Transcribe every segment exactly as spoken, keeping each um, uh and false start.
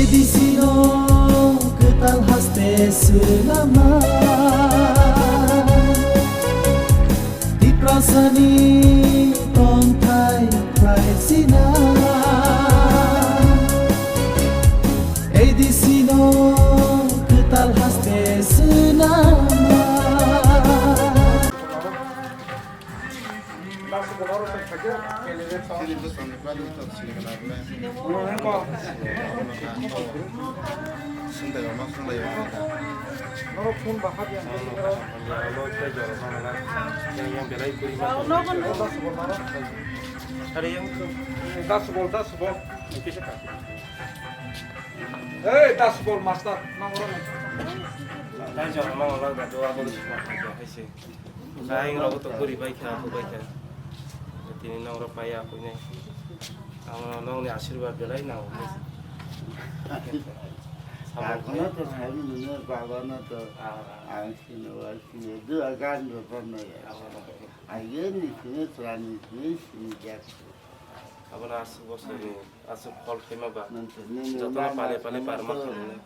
Bisino kwtal haste swnama. Tiprasani tongthai khlai sina. A D C no kwtal haste swnama. Hey, das bol master, nang oro nang. Dai jora nang oro ga do abo sima kha do hai se. Dai rok to guri bai kha, abo bai kha. Tini nang oro pai ya koi nai. Ang nang ni asirwad belai nang. Samung. Kakno to sai mano, baba no to. Ah, ah. Ang sino, ang sino, do agan do pon no ya. Ah, ah. Ayen ni sino, tran ni sino, sino jak. Abo na asuk bosor ni. Aswk phol khaima ba. Jotono pale pale parma khamu.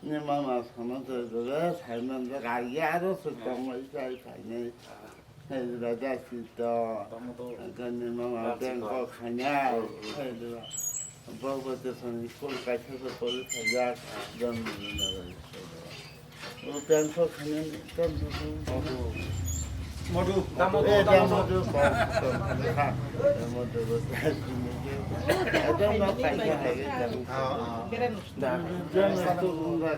Ni mama sono to dole saiman de gaya aro se tong lai sai sai ne. Hai ba da si to. Kan ni mama bengko khanya. Hai ba. Bo bo to son school kaisa to pori khaya. Dam ni na. Modu. Modu. Modu. Modu. Eh, modu. Modu. Modu. Ah,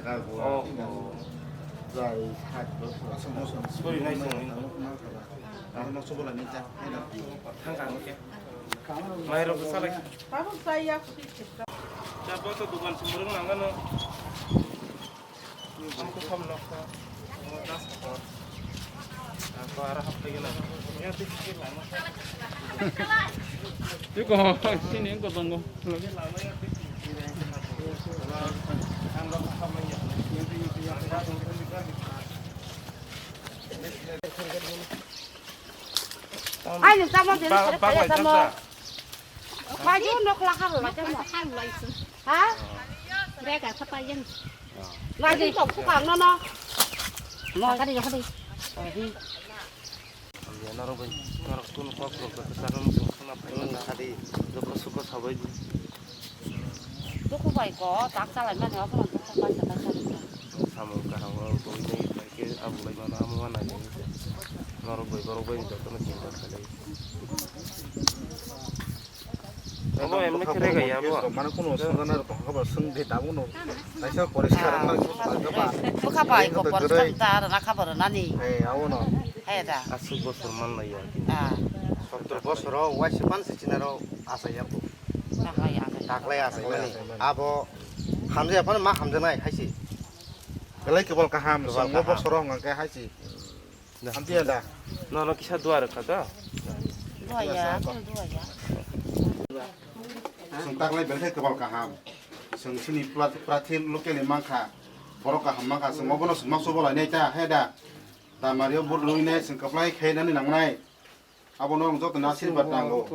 ah. Oh, oh. Sorry, nice one. Thang kang khe. Mai rok salai. Tabuk saya. Jabo to dukan sumurung nangano. Ang ko sam nokha. Ang ko ara hap lagi na. Ya, tik, tik, lang. Iko, sini ko tongo. Lagi lama ya, tik, tik, tik, lang. Ang ko sam lagi. Ai, ni tamo, ba-, ba-, kaya tamo. Baju nok lakar lah, tamo. Ha? Rega, sapa yang? Ngaji kok suka nono. Mo kadi kadi. Ang ya norok bai norok tun kok rok kata sarung sung sung apa yang kadi joko suko sabai. Duku bai ko tak salai mani apa duku bai tak salai. Samung kaham rok bai ni bai ke abu bai mana amu mana ni norok bai borok bai joto no chinta khalai. Obo emni khe rega ya bo. Mane kuno songjanai rok tongkha ba swng de tabuk no. Kaisa poriskar wngna khe ba. Bwkha bai ko poriskar ta rwna kha bo rwnani. Eh, abono. He da. Aswk bosor man lai ya. Ah. Sottor bosor o waisa man se china ro asai ya bo. Taklai asai. Taklai asai mani. Abo hamjaya phano ma hamjaknai hai se. Belai kebal kaham, kebal kaham. Bosor o hwnga khe hai se. Hampiya da. Nono kisa dua rwkha da? Dua ya, dua ya. Chwng taklai belai khe kwbal kaham. Chwng chini pla-, prathi local ni mankha. Borok kaham mankha, chwng obono chwng ma chubo lainai ta, he da. Damario vote rwinai chwng kwplai khe nani nangnai. Abono ang joto no asirwad nango.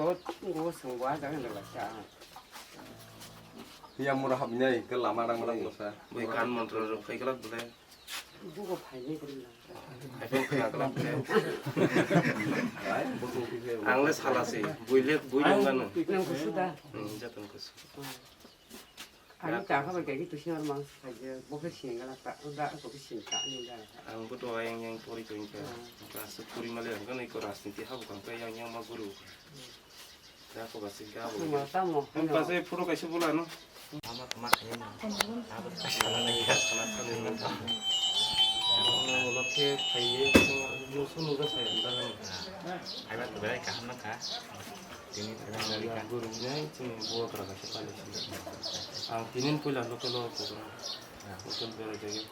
Yang mura hapnai, ke lama rang mana bosa. Bui kan montro rok phai kwlak bole. Bugo phainai kwrwng lang. Hai phai khna kwlak khe. Ang le sala se, bui le, bui le mano. Nang kusu da. Hmm, jatun kusu. Hmm. Ani ta kha ba gari tu sinar mang sa je, bo khe sing gala ta, da ko khe sing ta ni da. Ang bo to ayang yang pori to inka. Hmm. Class pori male ang kan ko rajniti ha bu kan ka yang yang ma guru. Hmm. Tamo, tamo. Ang pase photo kaisa bula no. Ama tama khaye no. Abo kaisa na ya. Sana sana no. Ano ulo khe khaye no sunu ga saya ta no. Aiba to berai kaham na kha. Tini phai na ya guru nai chini bo tra kaisa pale si. Ang tinin puila local o program. Hotel bera jage.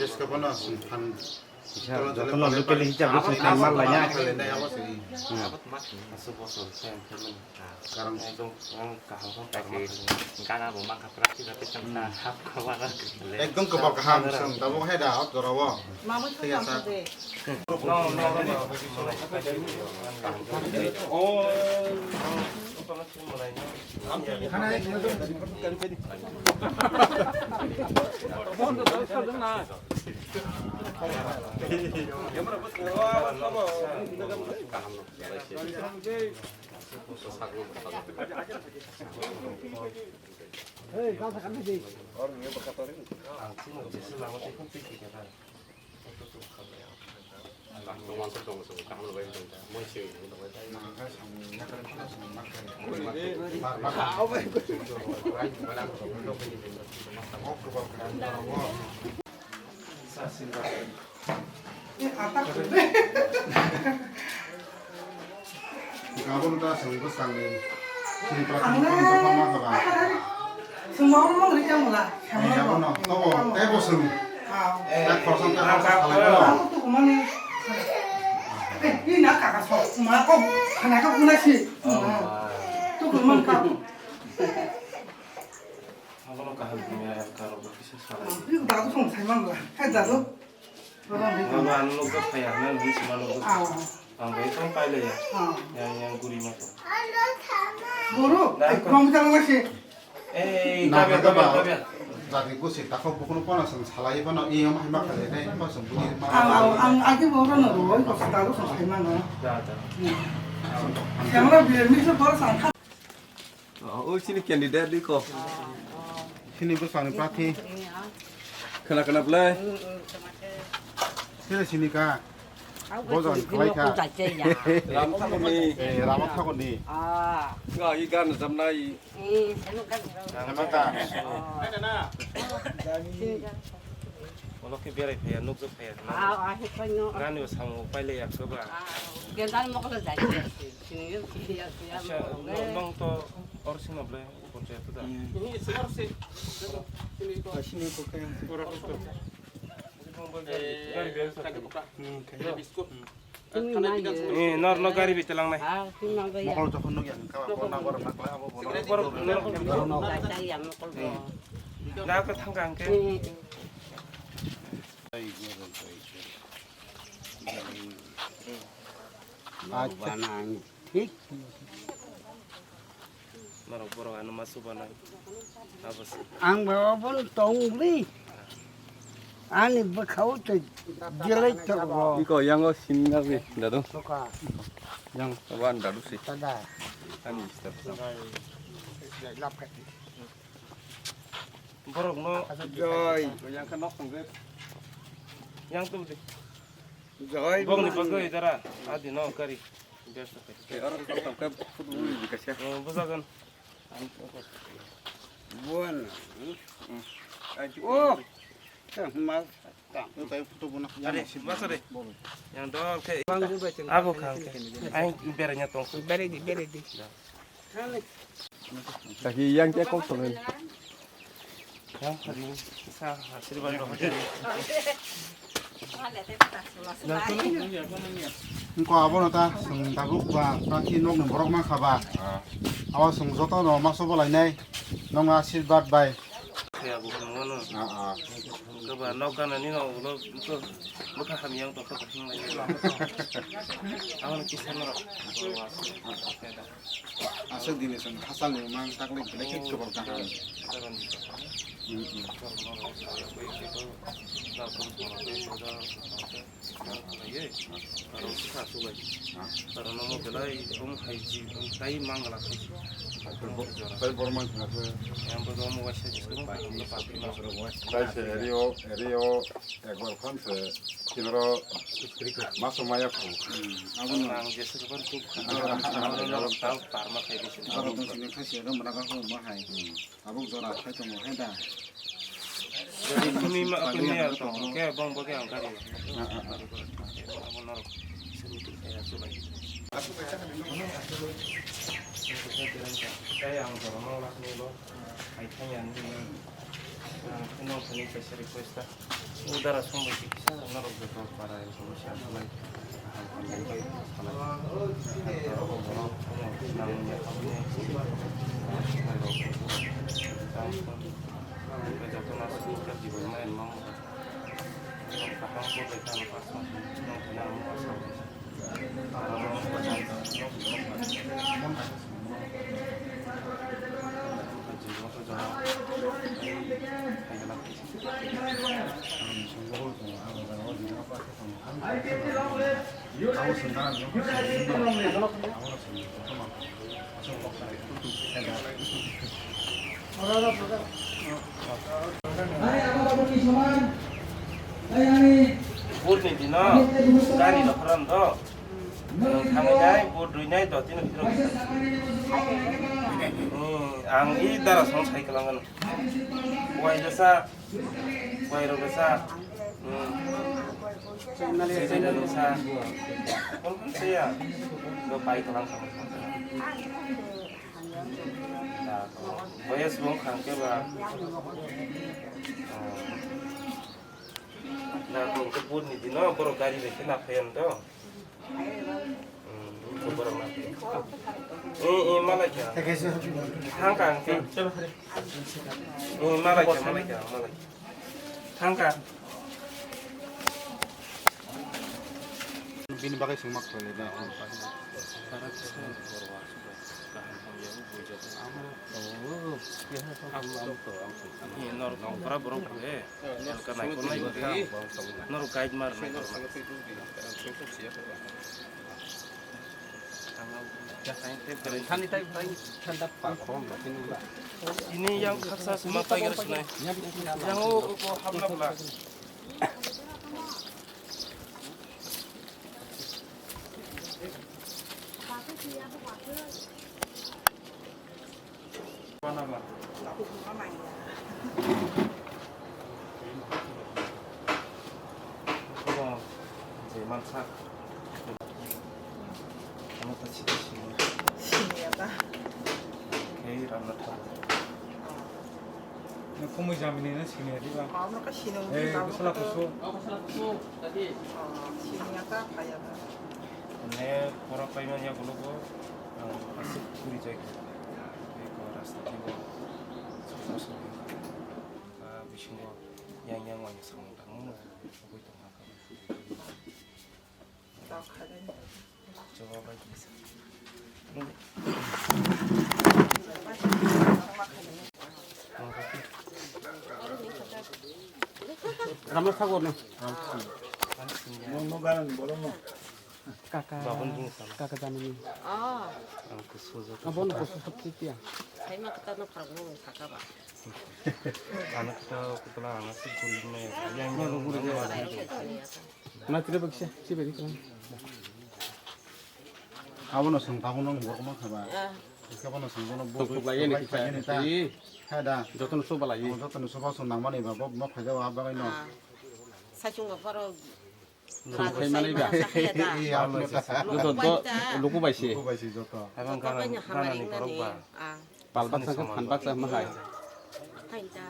Jeska bana sun phan. Jotono local hisab se phan mal lanya. Aswk bosor khe ang khe mani. Karon ekdom ang kaham kaham parma khayo. Gana bo mankha practice ate chang ta hap khawa na. Ekdom kwbal kaham song tabuk hai da hot goro bo. Mamui thang sa de. No, no, no, no. Oh. Gabon ta seng bwskango. Sini praktik ang pon na, pon na kaba. Sumao mong ri kang la. Ni gabon no, to bo, tei bo seng. Ah. Tak khorsa ta khorsa khalai bo. Ang tu kumani. Eh, ni na kaka so, ma ko, khana ka kuna si. Tu kumani ka. Abono kaham hwnwi ayang karokbo kisa salai. Ang dadu song saimang la. Hai dadu. Mama ano nukjak phaiya hwnwi hinwi sima nukjak. Ah. Ang bai tong pailaiya. Ah. Yang, yang guri ma tong. Guru, dai ai ko. Krom jang ma se. Eh, na kabya, ka kabya, ba. Kabya. Jadi ko se takho bukuno kono song salai bano, iyo ma hima kale dai, ma song buni ma. Ang, ang, ang agi bo no ro, ko dadu song saimang la. Da, da. Hmm. Yang ra biar mi se bor sang. Oh, oh, sini candidate di ko. Sini bwsani prarthi. Khna khna belai. Sini sini ka. Bojan khlai kha. Ram Thakurni. Eh, Rama Thakurni. Ah. Ga i gan jamnai. Eh, sanu gan. Sama ka. Olo khe berai phaiya, nukjak phaiya. Ah, ah, he khaino. Gani o samung pailai yakso ba. Ah, gendan mokolo jai. Sini ya, sini ya, sini ya. Acha, mokolo. No-, nong to or sino ble, por cierto da. Hmm. Ini semua sih. Sini kok kayak. Borok to. Eh, gari biasa. Kaji buka. Hmm, kayak. Biskut. Eh, nor no gari bite langnai. Mokol jokhon nuk yang kawa ko na bor nak la abo bor. Bor no. Jai jai ya mokol bo. Na ko thang kang ke. Acha. Bana ang thik. Norok borok ano ma chubanai. Abo se. Ang ba obo tong li. Ani bwkhao tei jelai tongo. Iko yango sinna bi dadu. Toka. Yang wan dadu si. Tada. Ani step. Borok no. Joi. Yang khe nok tong de. Yang tu de. Joi. Bong ni bagwi dara. Adi no kari. Biasa kari. Oro kok tong khe football ni kaisa. Oh, bujagan. Buan. Oh. Tang mas. Tang. Are, masa de. Yang dol ke. Abo khang ke. Ai berenya tong. Bere di, bere di. Kaki yang ke kok tong. Yang hari sa hasil ban. Engko abono ta chwng tabuk ba prarthi nokni borok mankha ba. Abo chwng jotono ma sobo lainai nokno asirbat bai. Khe abo hwnwi mano. Ah, ah. Engko ba nok ganani no ulo bwkha hamya wng tongkha bo hinlai. Abono kisa norok. Aswk dini chwng hachal ni mang taklik belai khe kwbang kaham. Hmm, hmm. Tei borman khna khe. Tei se rio, rio. Ekbar phan se kinaro maso maya khu. Hmm, abo no. Ang jesa kabar kuk. Abo no tau parma khai bisi. Abo tong sini khai se ro mana ka khu ma hai. Hmm. Abo jora khai tongo hai da. Jadi kumi ma kumi ya tong ke bong bagi ang kari. Ah, ah, ah. Abo no sini tu saya sulai. Saya ang jora mau lah ni lo. Hai thang ya ni. Ang kino kini kaisa request ta. Udara song bai kisa norok joto para information lai. Joto na sini ka jibon ma en mang. Kaham ko bai kaham pas ma. Nong kina ang pas ma. Para mo pas ma. Vote ni dino gari rok pharam do. Thangwi nai vote rwi nai do tini phiro. Ang i dara song sai kwlangano. Wai jasa. Wai rok jasa. Chai na jasa. Kon kon saya. Do pai kwlang sama. Boyes bong khang ke ba. Na ko ke pur ni dino borok gari bai ke na phayan do. Hmm, borok na. Eh, eh, malai kya. Thang kang ke. Eh, malai kya, malai kya, malai. Thang kang. Bini bagwi sengma khwlailai. Norok nongkhora borok khe, elka naikolnai wngkha, norok guide mar naikolnai. Ini yang khaksa sima pagar sunai. Yang o, o, o, hamla bla. Siniya ta. Khei ramna thang. Ni khumui jamini na siniya diba? Omo ka sino. Eh, kusala kusu. Oh, kusala kusu. Tadi. Oh, siniya ta khaya ta. Ne pora paiman ya gulo go. Ang asik puri jai. Eko rasta thango. Sosa sosa. Ah, bisingo yang yang wani samung tangmo. Bui tong hakam. Tok khadani. Choba bai kisa. Ramna sagor na. Kaka, kaka janani. Ah. Ang kusujo. Abon kusu sab titiya. Hai ma kata na pharang mo kaka ba. Ano kata kutla ang si gul me. Yang yang. Mana tidak bisa sih beri kan. Abono swng tabukno borok ma kha ba. Ah. Hwnkhe bono swng bono bo Tok tok lai yani kisa. Kha da. Jotono soba lai. Jotono soba swng nangmani ba bo ma phaida o hap bagwi no. Ah. Saichung ba pharo. Swng khai mani ba. Joto to luku bai se. Luku bai se joto. Abang kana kana ni borok ba. Ah. Pal baksa khe phan baksa ma hai.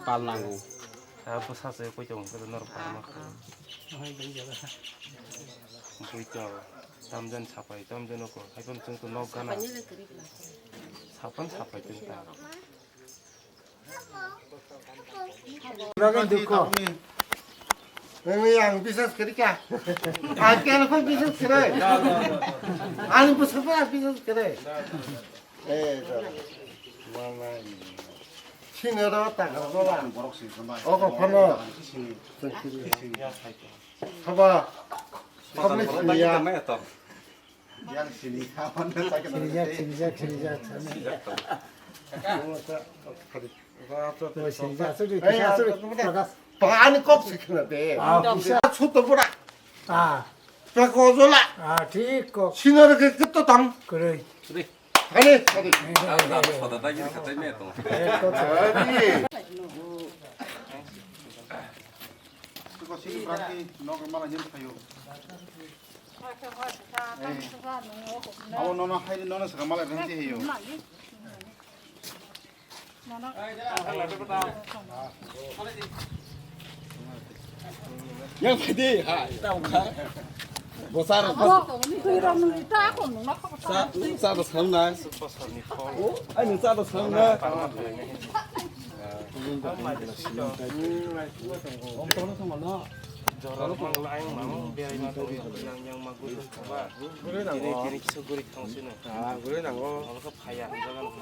Pal nango. Abo sacha koi tong khe norok pal ma kha. Koi tong. Tamjan sapai tamjan ko. Hai pon chung to nok gana. Sapan sapai tong ta. Bagwi dukho. Nini ang bisas kiri kya? Ang kya koi bisas kiri? Ang bisas kiri? Eh, to. Mama ini. Sini ada tak ada lah. Borok sini sama. Oh, kok kono? Sini. Sini. Haba. Kami sini ya. Yang sini, aman na sakit. Sirijak, sirijak, sirijak. Sirijak to. Oh, sirijak, asuk di, asuk di, asuk di. Bagas. Pani kok sikna de. Ah, bisa. Suto pura. Ah. Peko jola. Ah, thik kok. Sinare ke kito tang. Kwrwi. Ani, ani. Ang da soda da gini khatai me to. Ek kok. Ani. Suko sini berarti nok malah nyem kayu. Abo nono hai nono saka malai rengsi heyo. Yang tadi ha tau kha. Bosar. Sa sa da sang na. Ai ni sa da sang na. Om tono sama na. Jorok mang laing mang berai ma tong yang yang ma guri ba. Guri nango. Tini tini kisa guri thang sino. Ah, guri nango. Olo kha phaya jagan.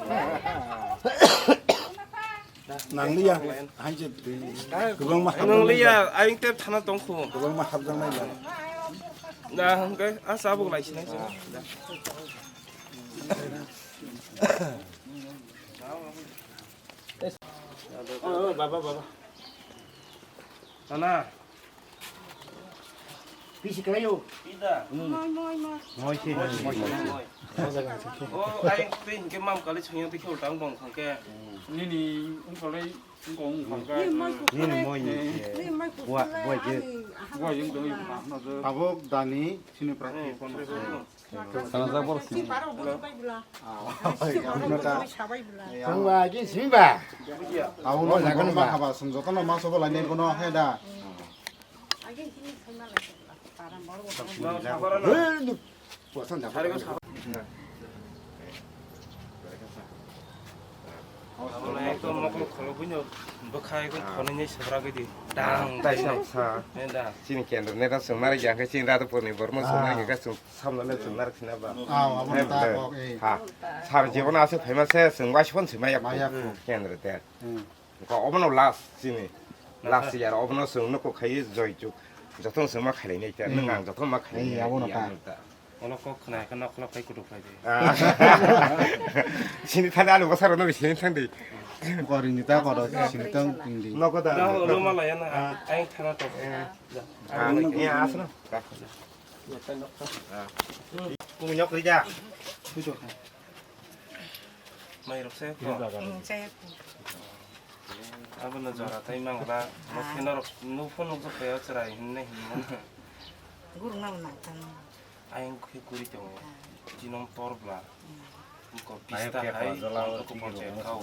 Nangliya, hai je. Gubang ma hapjang. Nangliya, aing te thana tongkhu. Gubang ma hapjang nai ba. Na, hwnkhe, a, chabuk lai sinai se. Oh, oh, baba, baba. Nana. Pisi kalayo. Pida. Moi, moi, moi. Moi si, moi si, moi si. Moi. Oh, ai, tei hwnkhe mam kali chhungya tei khol tang bong khangke. Nini ungkolai. Nini moi ni. Wa, wa je. Wa yung dong yung ma no je. Abo dani sini prakti kono. Sana jabor si. Tungba je sini ba. Abo no jagan ba haba sung joto no ma sobo lai ne kono he da. Ekdom mokol kholo buino bwkha ekdom khonini sabra gidi. Dang, dang, dang. Chini kendro neta swngnari ya khe chini rata porni bormo swngnari khe chwng samno le swngnari khna ba. Ah, abo ta kok, eh. Ha. Sar jibon ase phaima se chwng waisphon sima ya. Maya ko. Kendro te. Wngkha obono last chini. Last year obono chwng nuko khai joy chuk. Jotono chwng ma khailai nai ta. Nwng ang jotono ma khailai nai. Abono ta. Olo kok khna khe nok khulok khai kutuk khai de. Chini thani alu bwsaro no sini thang di. Kori ni ta koro sini tang indi. Noko da. Da lo ma la ya na. Ai thana to. Ah, ya asno. Kung nyok rija. Mai rok se ko. Abono jora tai mangla, no pheno rok, no phone rok jokya chwrai hinne hinmano. Gurung nang nang tang. Ayang khe guri tongo. Jinom tor bla. Ko pista hai, ko ko ponche kau.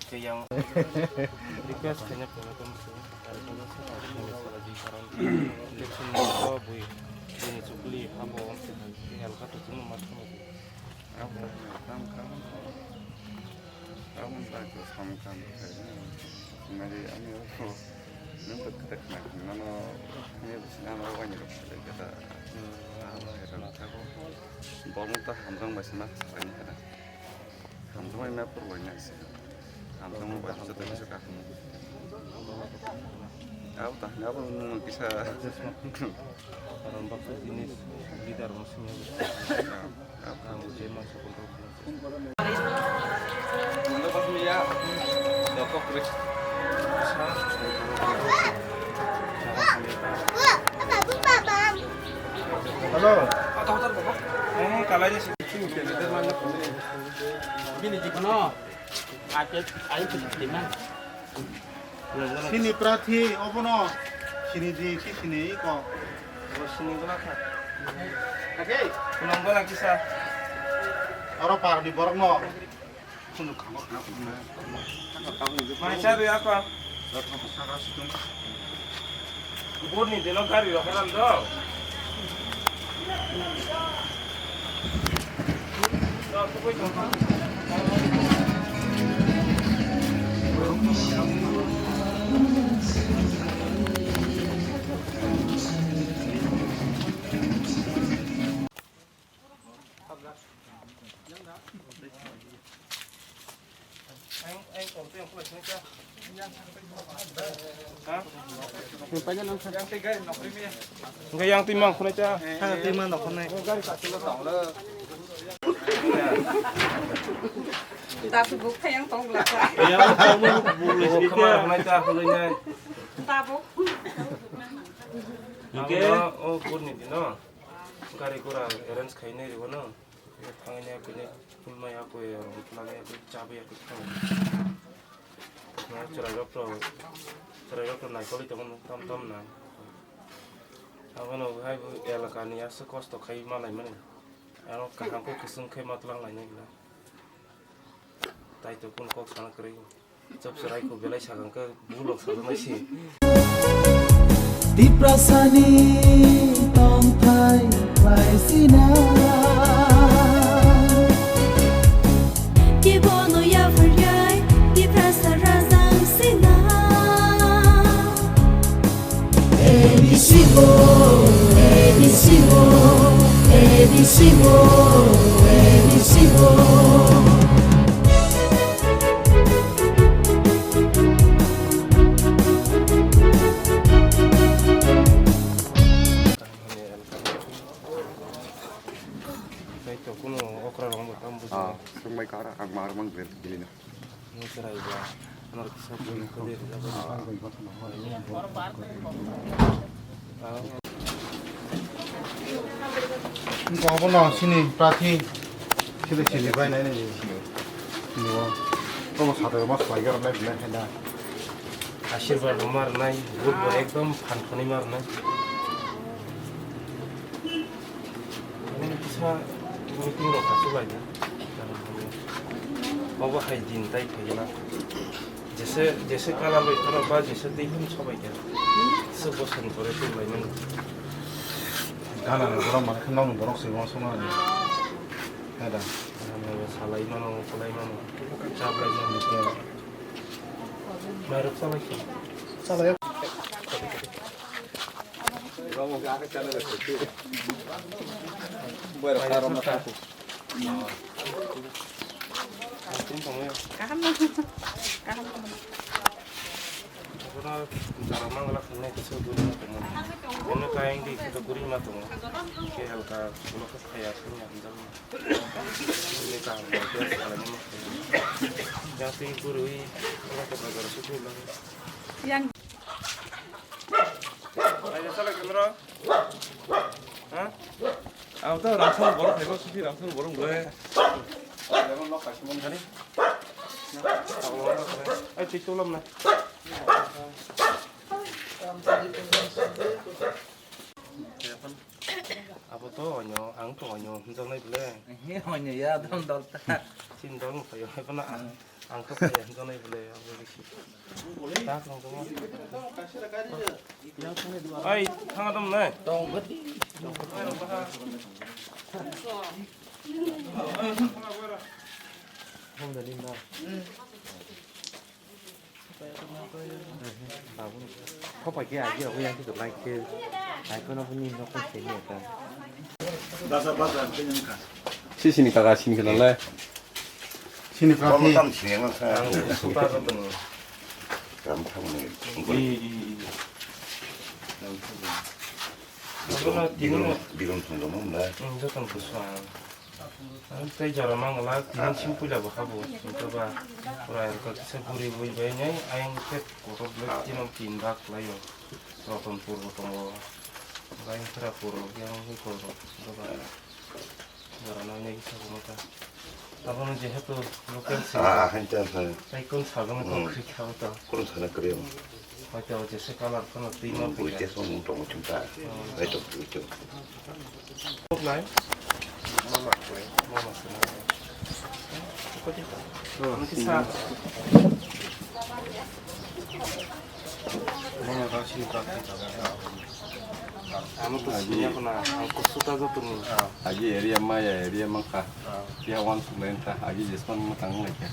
Ke yang request kanya pura tom se. Karon election ko bui. Ini chukli habo on se. Yang ka tu chung mas. Aboni bagwi samkha bwkhai, mari ani o nwng bo kwtak khna hwnmano, ani bwswk ano waini rok khailai khe da, ano hai rok thago, borok ta hamjwk bai se ma kwsai wngkha da, hamjwk bai ma phuru waini hai se, hamjwk bai joto kisa kaham. Abo ta hwnwi abo nwng kisa. Karon baksa jinis leader bo swngo. Ang je mansa kontrol khlai. Hello. Eh, kalai ni. Bini jikono. Ake, ayo kita terima. Sini prathi obono sini di si sini iko. Bo sini gula kha. Oke. Pulang gula kisa. Oro parni borok no. Maisa rui apa? Bor ni dino gari rok ram do. Hwnkhe yang twi mang khwnai cha. Twi mang khwnai. Dasu buk thayang tong bla cha. Yang tong buk le sini khwnai cha khwnai nai. Tabuk. Hwnkhe o burni dino. Gari gura arrange khainai rwno. Thangni ya kini phulmai ya koi ya rong phulmai ya koi chabai ya koi thang. Na chwrai rok to, chwrai rok to naikoli tongo tam tam na. Abono hai bo elaka ni aswk kosto khai ma lai mani. Ano kaham khe kwchwng khe ma twlang lai nai na. Tai to kun kok sana kwrwi. Chop chwrai ko belai sakang khe bulok sajaknai si. Tiprasani tongthai khlai sina. Kibono yapharjai Tiprasa rajang sina. A B C bo, A B C bo, A B C bo, A B C bo. Mar mang gel gilina. Ni chwrai ba, nor kisa bui khode rijak. Wngkha obo no chini prathi, chini chini bai nai nai. Ni o, obo sato mas bai gar nai bilai hai da. Ashirbad bo mar nai, vote bo ekdom phan thani mar nai. Ani kisa meeting rok kha chubai di. Obo hai din tai phaina. Jese, jese kala bai khana ba jese tei hwn sobai kha. Se bosan pore tei bai mani. Gana ni borok mane khe nokni borok se wng song ani. Hai da. Salai mano, kulai mano. Chaplai mano. Mai rok salai khe. Salai. Kaham na? Kaham na? Abono jora mangala khanai kisa guri ma tongo. Ono kaiyang di kisa guri ma tongo. Ke halka ulo khe phaya thangya hamjakma. Ini kaham khe salai ma khe. Jang twi gurui ulo khe bazar se guri ma. Yang. Ayo, salai khe noro. Ha? Ang to Ramsal borok phaibo, susi Ramsal borok le. Ani? Ai, tik tulam na. Abo to onyo, ang to onyo, hwnjaknai bole. He, onyo ya, dol dol ta. Chini dol no phaio, hai phano ang, ang to phaio, hwnjaknai bole, abo bisi. Ta tong tong. Ai, thang adam nai. Tong bati. Hong da lim ba. Khopai khe agi rok yang khe lai khe. Ai kono bini nok ko sini ta. Sisini kaka sini khe nalai. Sini kaka. Tam sini ma sa. Ang supa ko tong. Kam tham ni. Ii, ii, ii. Birom, birom thang dong na. Joton kusa. Ang tei jora mangala, tini sing puila bo habo, hingke ba, pura hingke kisa guri bui bai nai, ayang khe kotor black tino tin bak laio, Ratanpur bo tongo, ayang Kherapur, yang hoi koro, hingke ba, jora nai nai kisa bo mata. Abono jehetu local sing, ah, hanchan sa, tai kun sago no kok kri khabo to. Kun sana kriyo. Hoito jesa colour phano twi ma phi kha. Buite song mung tongo chwng ta. Hai to buite. Nai? Mama swnam. Ano kisa. Mama ta sini ta. Ano to sini ako na, ang kusuta joto ni. Agi area maya area mangkha. Phiya uansuk lai wngkha, agi jesmani mwtang wng lai khe.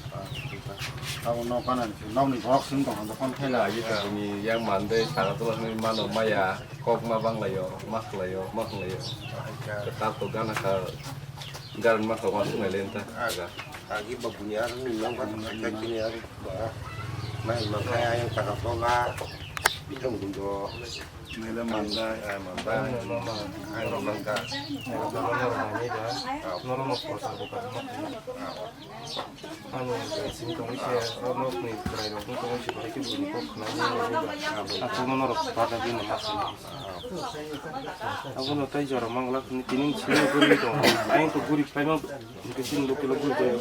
Abo nok gana ni, nokni borok chwng tong kha, phone khaila. Agi tabukni yang mandai, saka tola hinwi mano maya, kok ma bang laio, ma khlaio, ma khlaio. Kwtal to gana kha, garan ma kha uansuk nai lai wngkha. Agi ba bunya ar ni nang ba kha kini ar ba. Mai ma kha yang saka tola, bithang gundo. Nila mandai, ah, mandai. Ai, mandai. Norok no kotor bo kaham. Ano sini tongwi se, o nok ni chwrai rok tongwi se, bai khe bini kok khna ni. Ako no norok pada bini ma sini. Abo no tai jora mangla ni tini sini guri tong. Ai to guri paima, ke sini lokal guri.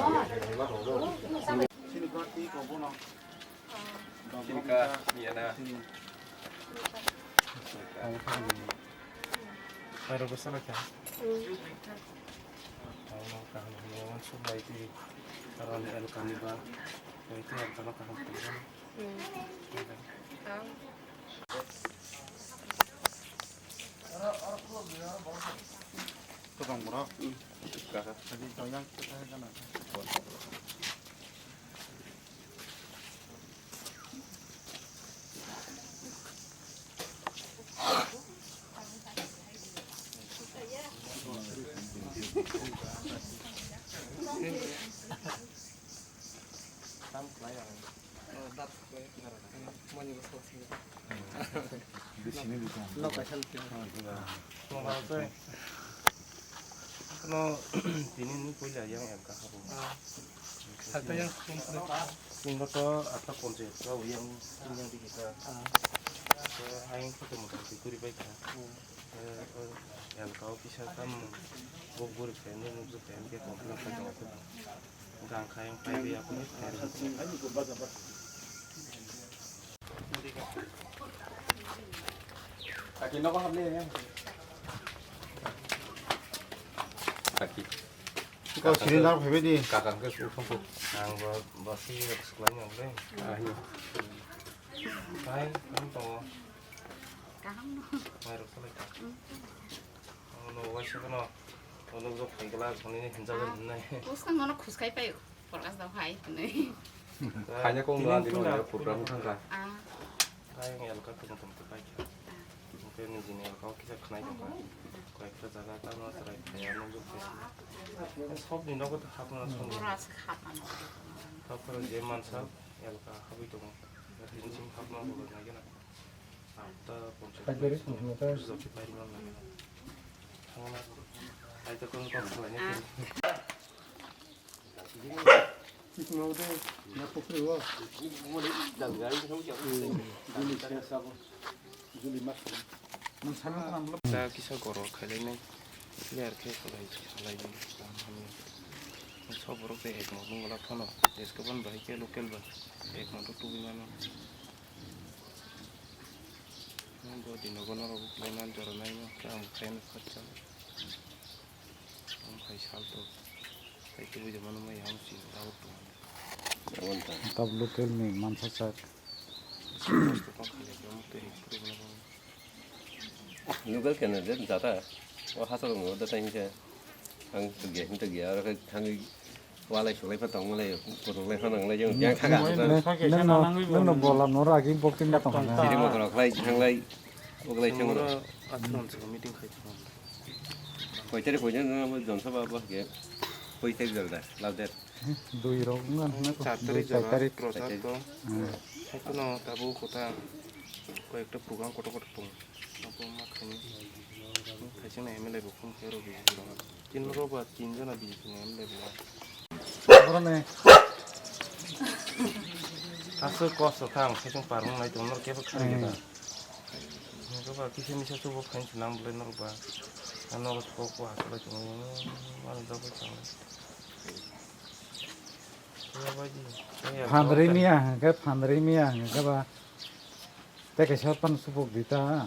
Sini ka, iya na. Mairok bwsa lai kha. Ang no kaham hwnwi uansuk bai twi, aro ni elkani ba bai twi ang tamo kaham khlai mano. Kwbang borok. Tadi to yang kita kana. Location. Kono tini ni puila yang M K habo. Saka yang sung sung. Sing to atta ponche to yang yang di kita. Ayang to mo to kuri bai ka. Elka o kisa tam buk buri fan ni nukjak fan khe complain khaijak. Gang kha yang pai bi apni fan. Kaki nogo hamle ya. Kaki. Kau sini nar phaibai di. Kakang ke su thangku. Ang bo bo si rok suklai ni ang le. Ah, iya. Hai, ang to. Kaham no. Mai rok salai. Ono waisa kono, ono jok khai gala, kono ni hinjak nai. Uskang ono khuskai pai, forecast da hai, nai. Khaina kong dua dino ya program thangka. Ah. Kaya yang elka tong tong tu pai kya. Mungkin ni jini elka kisa khnai tong ka. Koi kisa jaga ta no try kaya no jok khai. Sob ni nogo ta hap na sob. Ora se hap na. Ta pura je mansa elka habi tong. Rinchim hap na bolo nai gana. Ta kisa goro khailai nai clear khe khalai khalai ni. Sob borok tei ek mot wng gala phano. Jeske ban bahai khe local ba ek mot tubui mano. Bo dino bono rok belai nan jora naino khe ang khaino kharcha. Ang khai sal to. Khai tubui de mano mai ang si rao to. Tab local ni mansa sak. Kosto kong khale khe muk tei hik puri bono bono. Local khe na de jata. O hasal ngo da tang khe. Ang to ge, to ge, aro khe thangwi walai sulai pha tong malai, kutung lai pha nang lai, yang yang thaga. Nang no, nang no bola nora agi bok tin da tong na. Siri motor khlai thanglai, oglai thang. Oro atron se meeting khai thang. Koi tarik koi na mo jon sabha ba ge. Koi tarik jal da, last date. Dui rok wngkha na ko, dui char tarik jora prochar tong. Haikhe no tabuk kota koi ekta program kotor kotor tong. Abo ma khaini. Khaising na M L A bo phone khe rw B J P rok. Tin rok ba tin jona B J P ni M L A bo. Borok ni. Aswk kosto kha ang saichung parmung nai tong nor kebo kharwi khe ta. Nokha ba kisa misa chubo phain swnam bwlai nor ba. Ano kok bo aswk lai tong. Ano jagoi changlai. Phanrwi miya hwnkhe, phanrwi miya hwnkhe ba. Tei kaisa pan supuk di ta.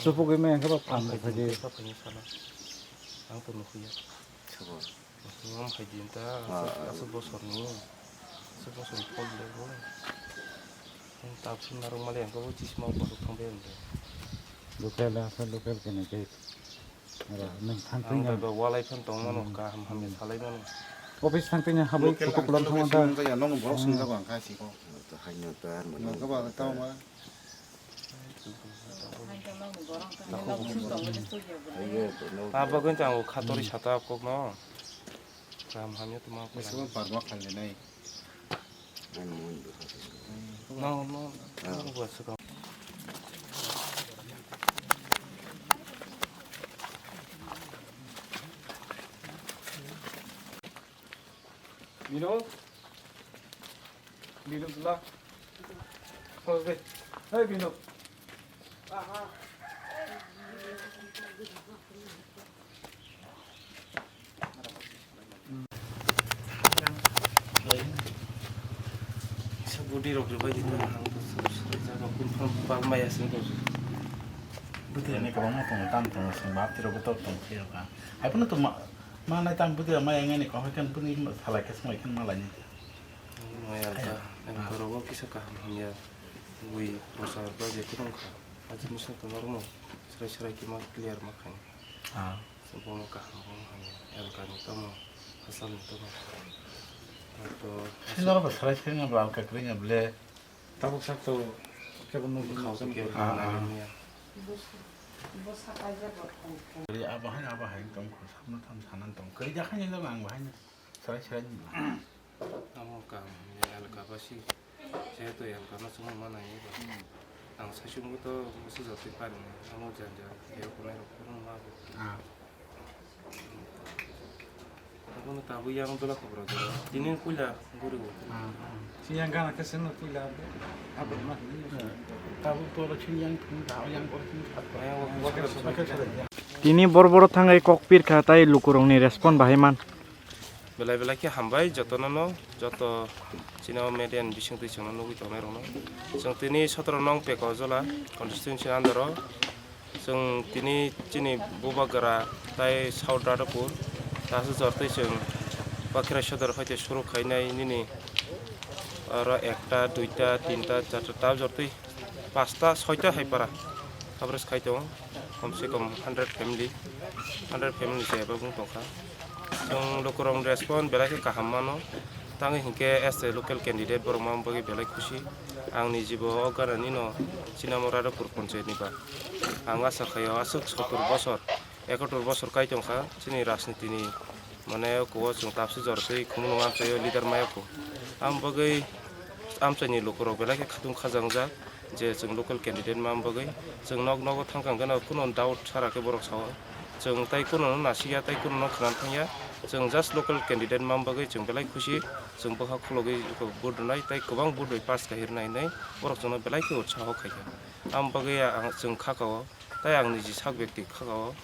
Supuk wi maya hwnkhe ba phan rwkha di. Ang to nukhuya. Sabo. Ang hai din ta. Aswk bosor ni. Aswk bosor ni phol le bo. Ang ta phun narwk mali ang bo chisma bosok thang be ang. Local asa local kene ke. Nwng thang twi ba walai phan tong mano, kaham hamya salai mano. Office thang twi habwi kutuk lom thang ta. Nokno borok swngjak ang kha siko. To haino to ar mano. Nokno ba ta ma. Abo khe tang khatori sata kok no. Kaham hamya tuma. Sabo parma khalnai. No, no, no, no. Bino. Bino dula. Close de. Hey, Bino. Sa budi rok ribai di ta ang to sa sa jaga kun phang bang maya sing ko. Budi ani kwbangma tongo, tam tongo, sing bap tiro botor tong phiro ka. Hai phano to ma, ma nai tam budi ma yang ani ko hai kan budi salai khe smai khan ma lai ni. Maya ta, ang to rogo kisa kaham hamya. Bui prochar ba je kurung kha. Aji misa to normo. Srai srai kima clear ma khain. Ah. Bono kaham, bono hamya, elkani tamo, hasalni tamo. Tato Sino ba sarai sino ba alka krinya ble. Tabuk sak to kebo nung bwkha kebo nung kebo nung kebo nung kebo. Ri abo hai abo hai tong ko samno tam sanan tong. Kri ja khani lo ang bahai sarai sarai ni. Amo kaham, ya, elka basi. Jehetu elka no chwng ma nai ba. Ang saichung bo to bwswk jotwi pari nai. Amo janja, ya, kunai rok phuru ma bo. Ah. Tabuk yang dola khobro tini puila guri bo. Siyang gana khe seno puila abo ma. Tabuk tolo siyang thung da yang ko thung khat. Tini bor boro thangai kok pirkha tai lukurokni respond bahai man. Belai belai khe hambai jotono no, joto chini o media ni bising twi chwngno nugwi tongnai rokno. Chwng tini sotoro nong Pekojala constituency under o. Chwng tini chini Bubagra tai South Radhapur tasu jortwi chwng Bakhira sodor hoite suru khainai nini oro ekta, duita, tinta, charta ta jortwi pasta, soita hai para coverage khai tongo, kom se kom hundred family, hundred family se eba wng tongkha. Chwng lukurokni respond belai khe kaham mano, tangwi hinkhe as a local candidate borok ma bagwi belai khusi. Ang nijibo o ganani no chinamo Radhapur panchayat ni ba. Ang asa khaio aswk sottor bosor, ekottor bosor kai tongkha chini rajniti ni, mane, kuo chwng tapsi jor twi khumulwng amchaio leader maya kho. Am bagwi amchaini lukurok belai khe khatung khajangjak je chwng local candidate ma bagwi chwng nok nogo thangkha hwnkhe no kuno doubt sara khe borok sao. Chwng tai kuno no nasikya tai kuno no khwnam thangya. Chwng just local candidate ma bagwi chwng belai khusi. Chwng bwkha khulogwi vote rwnai tai kwbang vote bai pass khai rwnai hinwi borok chwngno belai khe utsaho khaikha. Am bagwi ang chwng khakao tai ang niji sak bekti khakao.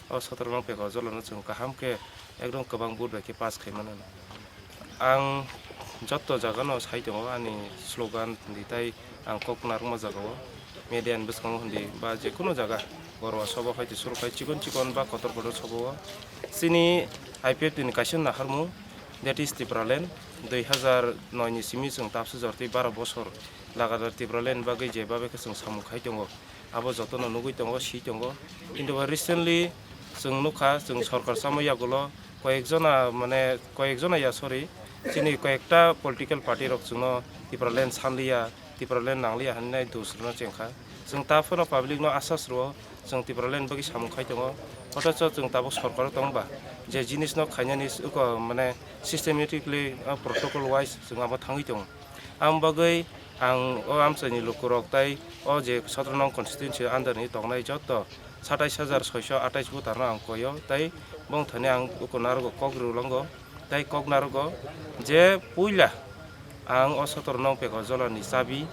O sotoro nong Pekojala no chwng kaham khe ekdom kwbang vote bai khe pass khai mano. Ang joto jaga no sai tongo ani slogan di tai ang kok narwkma jaga o media ni bwskango hindi ba jekono jaga Borwa sobo hai te suru khai chikon chikon ba kotor kotor sobo o chini I P F T ni kaisa naharmung, that is Tipraland, dui hazar noi ni simi chwng tapsu jortwi baro bosor lagatar Tipraland bagwi je babe khe chwng samung khai tongo. Abo jotono nugwi tongo, si tongo. Kintu ba recently chwng nukha, chwng sorkar chamo yagulo koyekjona, mane, koyekjona ya, sorry, chini koyekta political party rok chwngno Tipraland sanliya, Tipraland nangliya hinwi dos rwna chengkha. Chwng ta phano public no asas rwo, chwng Tipraland bagwi samung khai tongo. Othocho chwng tabuk sorkaro tongba je jinisno khainani uko, mane, systematically, ah, protocol wise chwng abo thangwi tongo. Ang bagwi ang o amchaini lukurok tai o je sotoro nong constituency under ni tongnai joto satais hajar soiso atais voter no ang koyo tai bong thani ang uko narogo kok rwlango tai kok narogo je puila ang o sotoro nong Pekojala ni chabi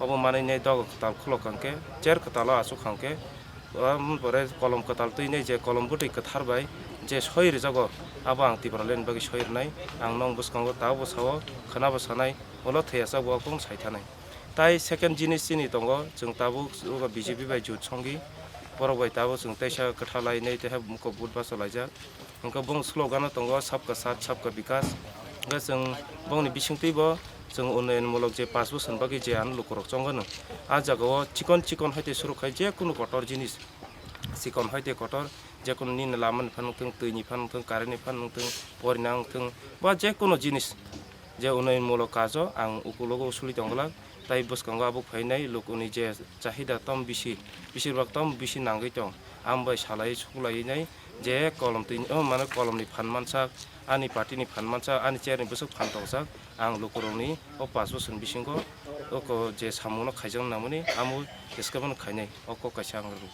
obo manwi nai dogo kwtal khulok hwnkhe chair kwtal o achuk hwnkhe o pore kolom kwtal twi nai je kolom bwtwi kwthar bai je soi rwjago abo ang Tipraland bagwi soi rwnai ang nong bwskango tabuk bwsao khwnabo sanai. Ulo thwiyasak bo kung sai thanai. Tai second jinis chini tongo, chwng tabuk ugo B J P bai jut songwi, borok bai tabuk chwng teisa kwtha lainai, teisa muko vote bacha laijak. Hwnkhe bong slogan o tongo, "Sabka Saath, Sabka Vikas." Hwnkhe chwng bongni bisingtwi bo chwng unnayon mulok je pash bosor bagwi je ano lukurok chongano. A jagao chikon chikon hai te suru khai je kunu kotor jinis, chikon hai te kotor, je kunu nini lama ni phan wngthung, twi ni phan wngthung, current ni phan wngthung, porina wngthung, ba je kunu jinis. Je unnayon mulok kajo ang ukulogo usuli tongglak, tai bwskango abuk phainai lukuni je chahida tom bisi, bisirbak tom bisi nangwi tong, ang bai salai suklainai je kolom twi, o, mane, kolomni phan mansak, ani party ni phan mansak, ani chair ni bwswk phan tongsak, ang lukurokni o pash bosor ni bisingo o ko je samungno khaijak nangmani amo eskabano khainai, o kok kaisa ang rw.